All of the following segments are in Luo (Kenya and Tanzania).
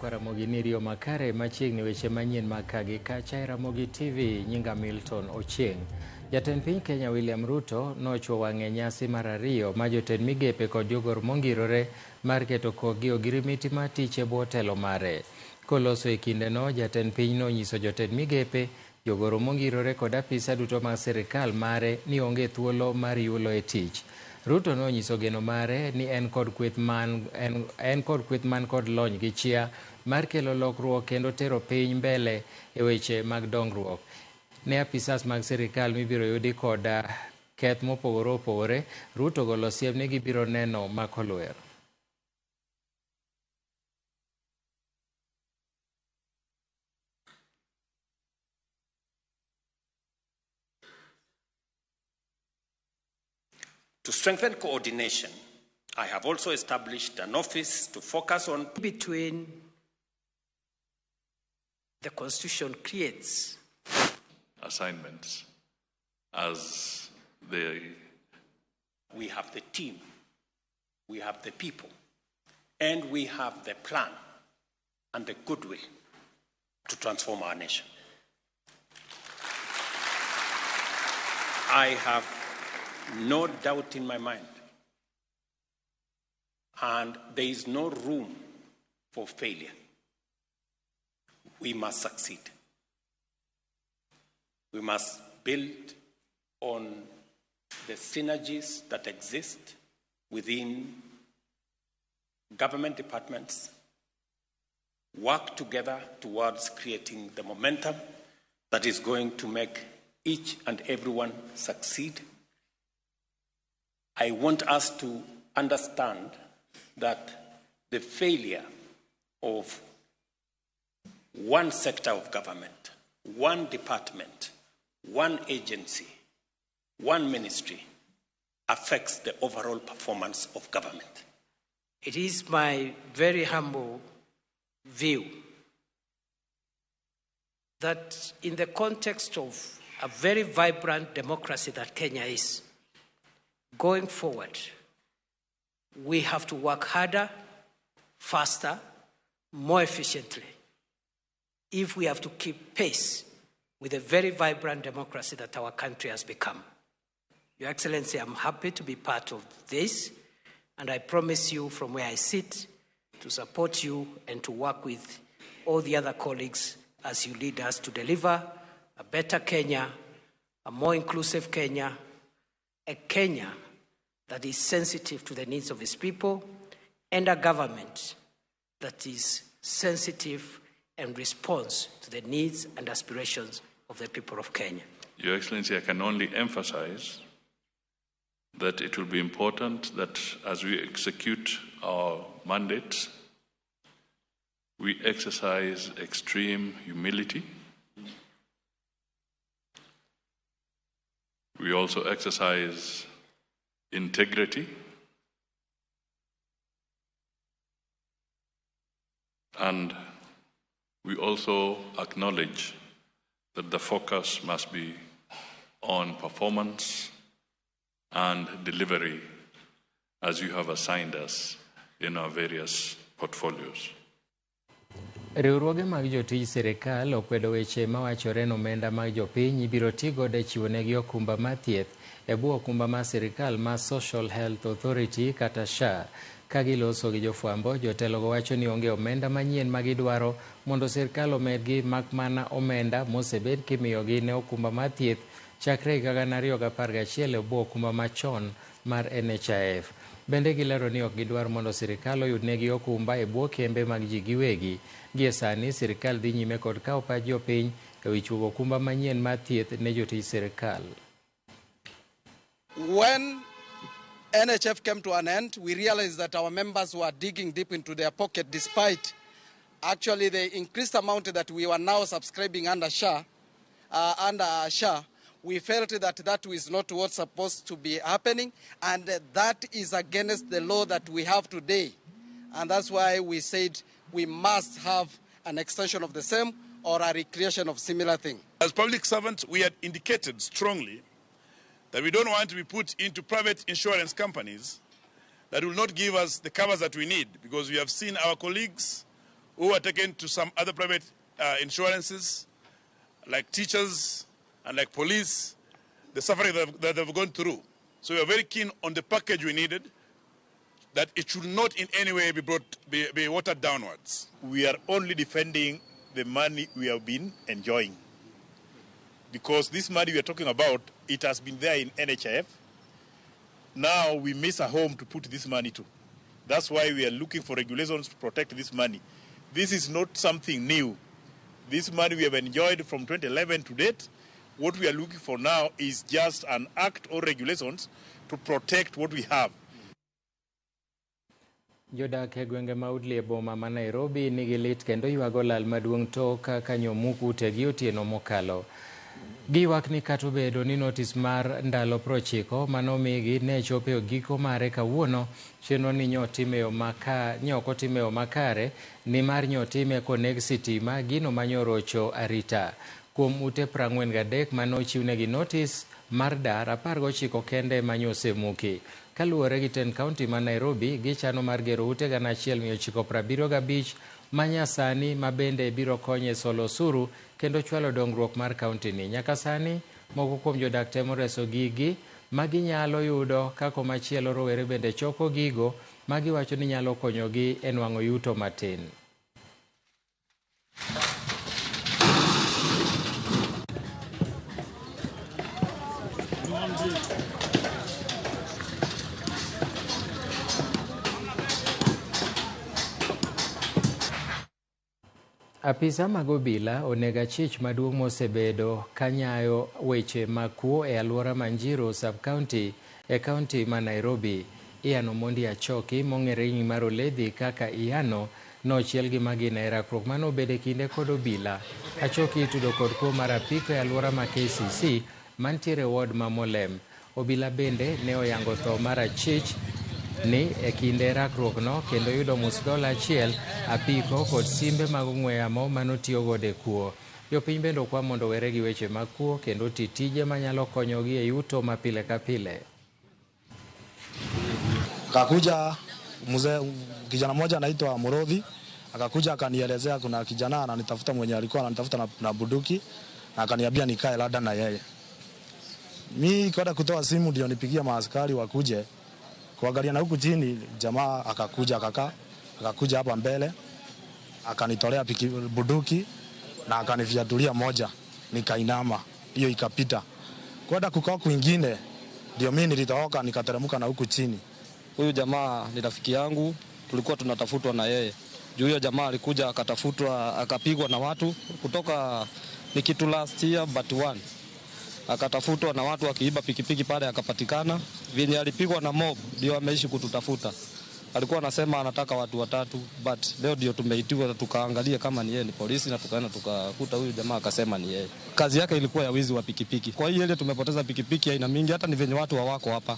Nyikwa Ramogi ni riyo makare machiegni weche manyien mag kagi kacha e Ramogi TV nyinga Milton Ochieng. Jatend piny Kenya William Ruto nochwo wang'e nyasi mar ariyo ma jotend migepe kod jogor mongirore mar keto kokgi ogirimiti mar tich e bwo telo mare. Koloso e kindeno, jatend piny nonyiso jotend migepe, jogoro mongirore kod apisa duto mag sirikal mare ni onge thuolo mar yulo e tich. Ruto nonyiso geno mare ni en kod kweth man, en kod kweth man kod lony gi chia mar kelo lokruok kendo tero piny mbele e weche mag dongruok. Ne apisas mag sirikal mibiro yudi kod keth mopogore opogore, Ruto golo siem ni gibiro neno mako lwer. To strengthen coordination, I have also established an office to focus on between the Constitution creates assignments as they. We have the team, we have the people, and we have the plan and the goodwill to transform our nation. I have no doubt in my mind, and there is no room for failure. We must succeed. We must build on the synergies that exist within government departments, work together towards creating the momentum that is going to make each and everyone succeed. I want us to understand that the failure of one sector of government, one department, one agency, one ministry affects the overall performance of government. It is my very humble view that in the context of a very vibrant democracy that Kenya is, going forward, we have to work harder, faster, more efficiently, if we have to keep pace with the very vibrant democracy that our country has become. Your Excellency, I'm happy to be part of this, and I promise you from where I sit to support you and to work with all the other colleagues as you lead us to deliver a better Kenya, a more inclusive Kenya, a Kenya that is sensitive to the needs of its people, and a government that is sensitive and responds to the needs and aspirations of the people of Kenya. Your Excellency, I can only emphasize that it will be important that as we execute our mandate, we exercise extreme humility. We also exercise integrity. And we also acknowledge that the focus must be on performance and delivery as you have assigned us in our various portfolios. Riwruoge mag jotij sirikal okwedo weche mawachore ni omenda mag jopiny ibiro ti godo e chiwo negi okumba mar thieth e bwo okumba mar sirikal mar Social Health Authority kata SHA. Ka giloso gi jofwambo, jotelogo wacho ni onge omenda manyien ma gidwaro mondo sirikal omedgi mak mana omenda mosebed kimiyogi ne okumba mar thieth chakre higa 2011 e bwo okumba machon mar NHIF. Bende gilero ni ok gidwar mondo sirikal oyudnegi okumba e bwo kembe mag ji giwegi. Gie sani sirikal dhi nyime kod kawo pach jopiny e wi chuogo okumba manyien mar thieth ne jotij sirikal. When NHF came to an end, we realized that our members were digging deep into their pocket despite actually the increased amount that we were now subscribing under SHA. We felt that that is not what's supposed to be happening, and that is against the law that we have today. And that's why we said we must have an extension of the same or a recreation of similar thing. As public servants, we had indicated strongly that we don't want to be put into private insurance companies that will not give us the covers that we need, because we have seen our colleagues who were taken to some other private insurances, like teachers and like police, the suffering that they've gone through. So we are very keen on the package we needed, that it should not in any way be watered downwards. We are only defending the money we have been enjoying. Because this money we are talking about, it has been there in NHIF. Now we miss a home to put this money to. That's why we are looking for regulations to protect this money. This is not something new. This money we have enjoyed from 2011 to date. What we are looking for now is just an act or regulations to protect what we have. Jodak e gwenge ma Woodley e boma ma Nairobi nigi lit kendo ywago lal maduong' tok kaka nyomuk utegi otieno mokalo. Giywak ni kata obedo ni notis mar ndalo 90 manomigi ne chopo e giko mare kawuono, chenro ni nyo ok otime yo makare nimar nyotime koneg sitima gino manyorocho arita. Kuom ute 43 manochiwnegi notis mar dar, 19 kende manyosemuki. Kaluwore gi tend kaunti ma Nairobi, gichano mar gero ute 1975 manyasani ma bende biro konyo e solo osuru kendo chwalo dongruok mar kaunti ni. Nyaka sani moko kuom jodak temo reso gigi ma ginyalo yudo ka komachielo rowere bende choko gigo ma giwacho ni nyalo konyogi e nwang'o yuto matin. Apisa mag obila onego achich maduong' mosebedo kanyayo weche mag kuo e alwora ma Njiro sub-county e kaunti ma Nairobi. Ian Omondi Achoki mong'ere gi nying mar Oledhi kaka Iano nochiel gi magina e rakruok manobedo e kinde kod obila. Achoki itudo kod kuo mar apiko e alwora ma KCC mantiere ward ma Molem. Obila bende ne oyango tho mar achich ni e kinde rakruok no kendo yudo musdola achiel, apiko kod simbe mag ong'we yamo manotiyo godo e kuo. Jopiny bende okwa mondo owere gi weche mag kuo kendo oti tije manyalo konyogi e yuto ma pile ka pile. Akakuja mzee, kijana mmoja anaitwa Murodhi, akakuja akanielezea kuna kijana ananitafuta mwenye alikuwa ananitafuta na bunduki, na akaniambia nikae labda na yeye. Mimi kwenda kutoa simu ndio nipigia maaskari wakuje kuangalia na huku chini, jamaa akakuja akakaa, akakuja hapa mbele, akanitolea bunduki na akanifiatulia moja, nikainama, hiyo ikapita. Kwenda kukaa kwingine ndio mimi nilitoroka nikateremka na huku chini. Huyu jamaa ni rafiki yangu, tulikuwa tunatafutwa na yeye. Juu huyo jamaa alikuja akatafutwa, akapigwa na watu kutoka ni kitu last year but one. Akatafutwa na watu akiiba pikipiki pale akapatikana. Venye alipigwa na mob ndio ameishi kututafuta. Alikuwa anasema anataka watu watatu, but leo ndio tumeitiwa tukaangalia kama ni yeye ni polisi, na tukaenda tukakuta huyu jamaa akasema ni yeye. Kazi yake ilikuwa ya wizi wa pikipiki. Kwa hiyo ile tumepoteza pikipiki aina mingi, hata ni venye watu hawako hapa.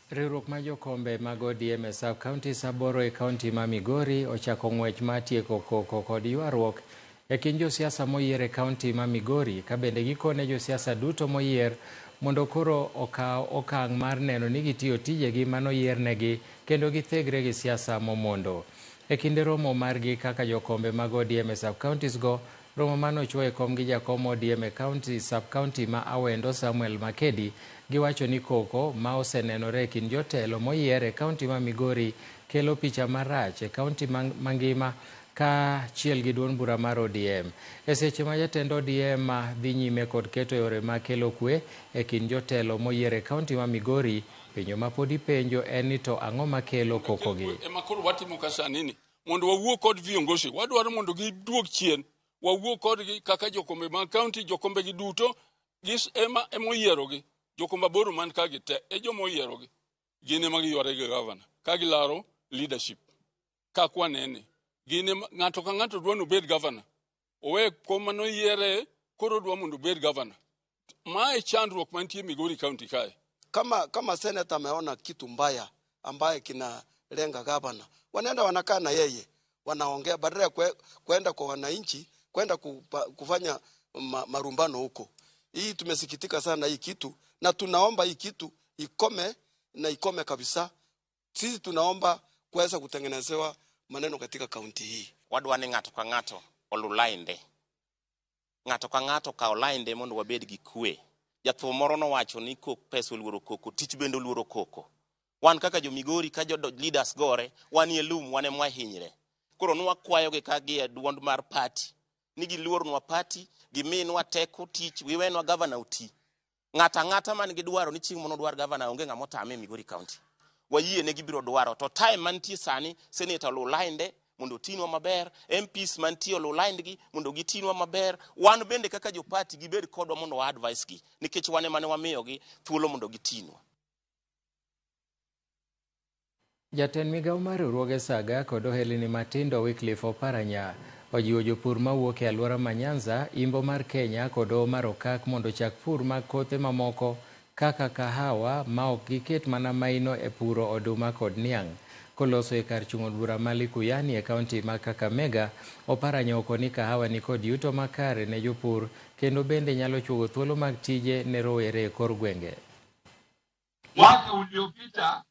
Riwruok mar jokombe mag ODM e sub-county Saboro e kaunti ma Migori ochako ng'wech mar tieko koko kod ywaruok e kind josiasa moyier e kaunti ma Migori, ka bende gikone josiasa duto moyier mondo koro okaw okang' mar neno ni gitiyo tijegi manoyiernegi kendo githegre gi siasa momondo. E kinde romo margi kaka jokombe mag ODM e sub-counties go, romo manochwo e kom gi jakom ODM e county sub-county ma Awendo Samuel Makedi, giwacho ni koko ma osenenore e kind jotelo moyier e kaunti ma Migori kelo picha marach e kaunti mangima kaachiel gi duond bura mar ODM. E seche ma jatend ODM dhi nyime kod keto yore makelo kwe e kind jotelo moyier e kaunti ma Migori, penjo ma pod ipenjo en ni to ang'o makelo kokogi. Ema koro watimo ka sani ni mondo wawuo kod viongozi, wadwaro mondo giduog chien, wawuo kodgi kaka jokombe mag kaunti, jokombe gi duto gis ema emoyierogi. Jokombe aboro man ka gi te e joma oyierogi, gin ema giyware gi gavana ka gilaro leadership. Kaka wanene, gin ema ng'ato ka ng'ato dwa ni obed gavana, owe kom manoyiere koro dwa mondo obed gavana. Mae chandruok mantie Migori County kae. Kama senator ameona kitu mbaya ambaye kinalenga gavana, wanaenda wanakaa na yeye, wanaongea badala ya kwenda kwa wananchi, kwenda kufanya marumbano huko. Hii tumesikitika sana hii kitu, na tunaomba hii kitu ikome na ikome kabisa. Sisi tunaomba kuweza kutengenezewa maneno katika kaunti hii. Wadwa ni ng'ato ka ng'ato oluw lainde. Ng'ato ka ng'ato okaw lainde mondo wabed gi kwe. Jathum moro nowacho ni kok pesa oluoro koko, tich bende oluoro koko. Wan kaka jo Migori ka jo leaders gore, wanie lum, wan ema wahinyre. Koro nwakwayogi ka gi e duond mar party ni giluornwa party, giminwa teko tich, giwenwa gavana oti. Ng'ato ang'ata man gi dwaro ni chieng' moro odwar gavana onge ng'ama otame e Migori County. Wayie ne gibiro dwaro to time mantie sani senator oluw lainde mondo otinwa maber, MPs mantie oluw laindgi mondo gitinwa maber. Wan bende kaka jo party gibed kodwa mondo wa advise gi nikech wan ema ne wamiyogi thuolo mondo gitinwa. Jatend migawo mar riwruoge saga kod ohelni matindo Wycliffe Oparanya ojiwo jopur mawuok e alwora ma Nyanza, Imbo mar Kenya kod Hoho mar Okak mondo ochak pur mag kothe mamoko kaka kahawa ma ok giket mana maino e puro oduma kod niang'. Koloso e kar chung' od bura ma Likuyani e kaunti ma Kakamega, Oparanya okoni kahawa nikod yuto makare ne jopur kendo bende nyalo chuogo thuolo mag tije ne rowere e kor gwenge. Mwaka uliopita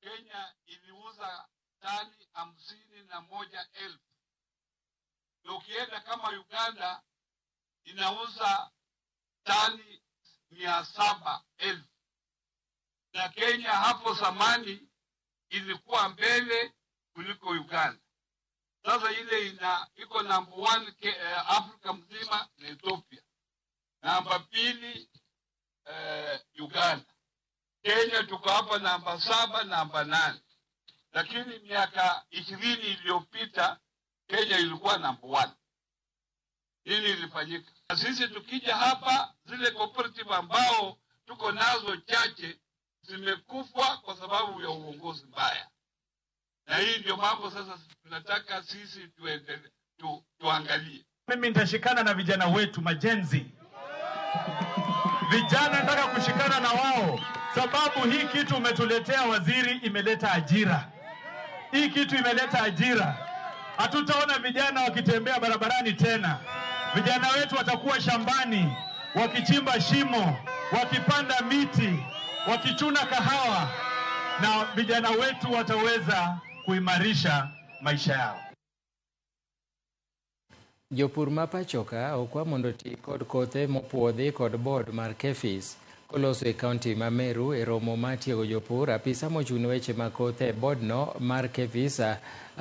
Kenya iliuza tani 51,000. Na ukienda kama Uganda inauza tani 700,000. Na Kenya hapo zamani ilikuwa mbele kuliko Uganda. Sasa ile iko number 1 Afrika mzima ni Ethiopia. Namba 2 Uganda. Kenya tuko hapa namba 7, namba 8. Lakini miaka 20 iliyopita Kenya ilikuwa namba 1. Nini ilifanyika? Na sisi tukija hapa zile cooperative ambao tuko nazo chache zimekufa kwa sababu ya uongozi mbaya. Na hii ndio mambo sasa tunataka sisi tuangalie. Mimi nitashikana na vijana wetu majenzi. Vijana nataka kushikana na wao sababu hii kitu umetuletea waziri imeleta ajira. Hii kitu imeleta ajira. Hatutaona vijana wakitembea barabarani tena. Vijana wetu watakuwa shambani, wakichimba shimo, wakipanda miti, wakichuna kahawa, na vijana wetu wataweza kuimarisha maisha yao. Jopur ma pachoka okwa mondo oti kod kothe mopuodhi kod board mar KEPHIS. Koloso e kaunti ma Meru e romo mar tiego jopur, apisa mochung' ne weche mag kothe e boardno mar KEPHIS,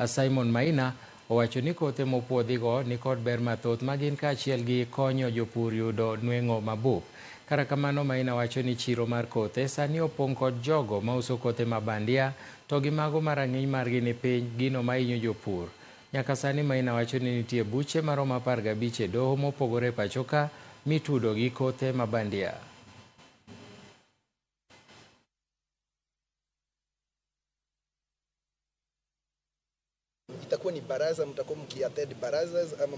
Simon Maina, owacho ni kothe mopuodhigo nikod ber mathoth ma gin kaachiel gi konyo jopur yudo nweng'o mabup. Kata kamano, Maina wacho ni chiro mar kothe sani opong' kod jogo mauso kothe ma bandia to gi mago ma rang'iny margi ni piny, gino mahinyo jopur. Nyaka sani Maina wacho ni nitie buche maromo 15 e doho mopogore e pacho ka mitudo gi kothe ma bandia. Itakuwa ni baraza, mtakuwa mkiattend barazas ama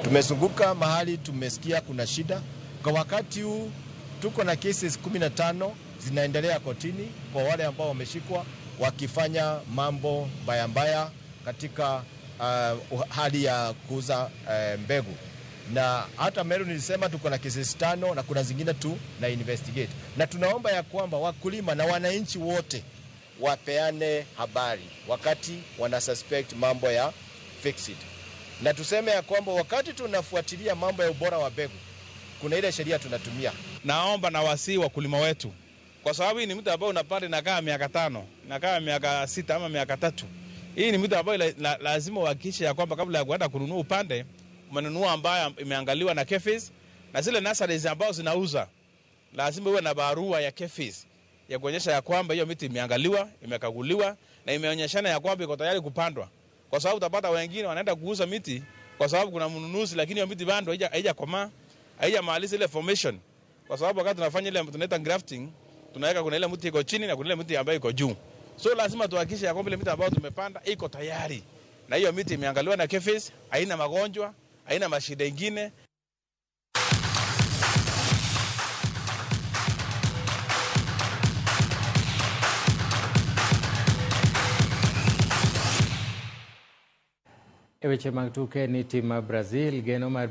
Tumezunguka mahali tumesikia kuna shida. Kwa wakati huu tuko na cases 15 zinaendelea kotini kwa wale ambao wameshikwa wakifanya mambo mbaya mbaya katika hali ya kuuza mbegu. Na hata Meru nilisema tuko na cases 5 na kuna zingine tu na investigate. Na tunaomba ya kwamba wakulima na wananchi wote wapeane habari wakati wana suspect mambo ya fixed. Na tuseme ya kwamba wakati tunafuatilia mambo ya ubora wa mbegu, kuna ile sheria tunatumia. Naomba na wasihi wakulima wetu, kwa sababu hii ni mtu ambao unapanda inakaa miaka 5, inakaa miaka 6 ama miaka 3. Hii ni mtu ambao lazima uhakikishe ya kwamba kabla ya kuenda kununua upande, umenunua ambayo imeangaliwa na KEPHIS, na zile nurseries ambazo zinauza lazima uwe na barua ya KEPHIS ya kuonyesha ya kwamba hiyo miti imeangaliwa, imekaguliwa na imeonyeshana ya kwamba iko tayari kupandwa. Kwa sababu utapata wengine wanaenda kuuza miti kwa sababu kuna mnunuzi, lakini hiyo miti bado haijakomaa, haijamaliza ile formation. Kwa sababu wakati tunafanya ile tunaita grafting, tunaweka kuna ile mti iko chini na kuna ile mti ambayo iko juu. So lazima tuhakikishe ya kwamba ile miti ambayo tumepanda iko tayari. Na hiyo miti imeangaliwa na KEPHIS, haina magonjwa, haina mashida ingine. E weche mag tuke ni tim ma Brazil geno mar